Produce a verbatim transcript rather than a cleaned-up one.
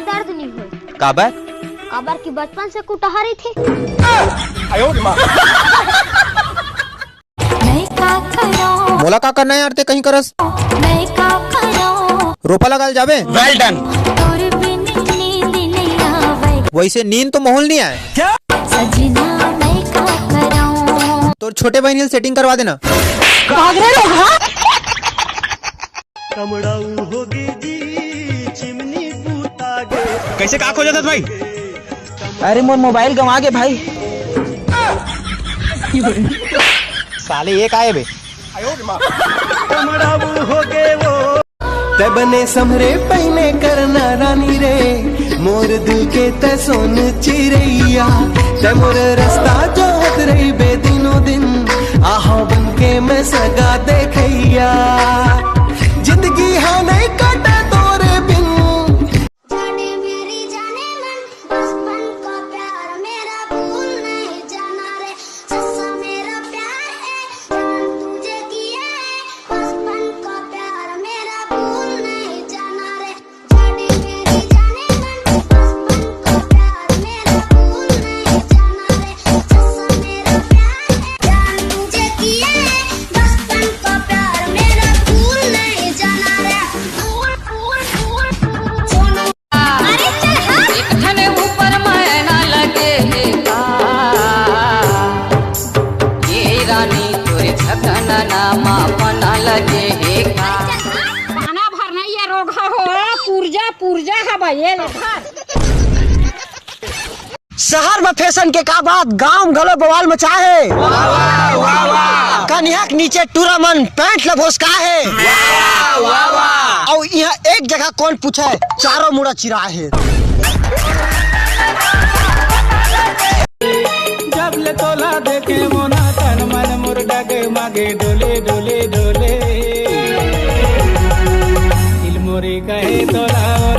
दर्द नहीं होय। काबर? काबर कि बचपन से कुटहरी थी। मोला का करना है यार, ते कहीं करस। रोपा लगाल जाबे। Well done। वैसे नींद तो माहौल नहीं आए। तोर छोटे बहन से सेटिंग करवा देना। कैसे का खोजत हस भाई? अरे मोर मोबाइल गंवा गे भाई। साले ये का हे बे? तै बने समरे पहिने करना रानी रे, मोर दिल के तै सोन चिरैया। तै मोर रस्ता जोहत रहिबे दिनों दिन, आहा बन के मैं सगा देखैया। जिंदगी हा नहीं कटे तोरे बिन। पाना भर नहीं ये रोग हो, पुर्जा पुर्जा हे भाई, ये ले धर। शहर में फैशन के का बात, गांव में घलो बवाल मचाहे। कनिहा के नीचे टूरा मन पैंट ल भोसकाहे। अउ इहां एक जगह कौन पूछे, चारों मुड़ा चिराहे। जब ले तोला देखे मोना तन मन मोर डगे मगे डोले डोले डोले। दिल मोरे कहे तोला ओ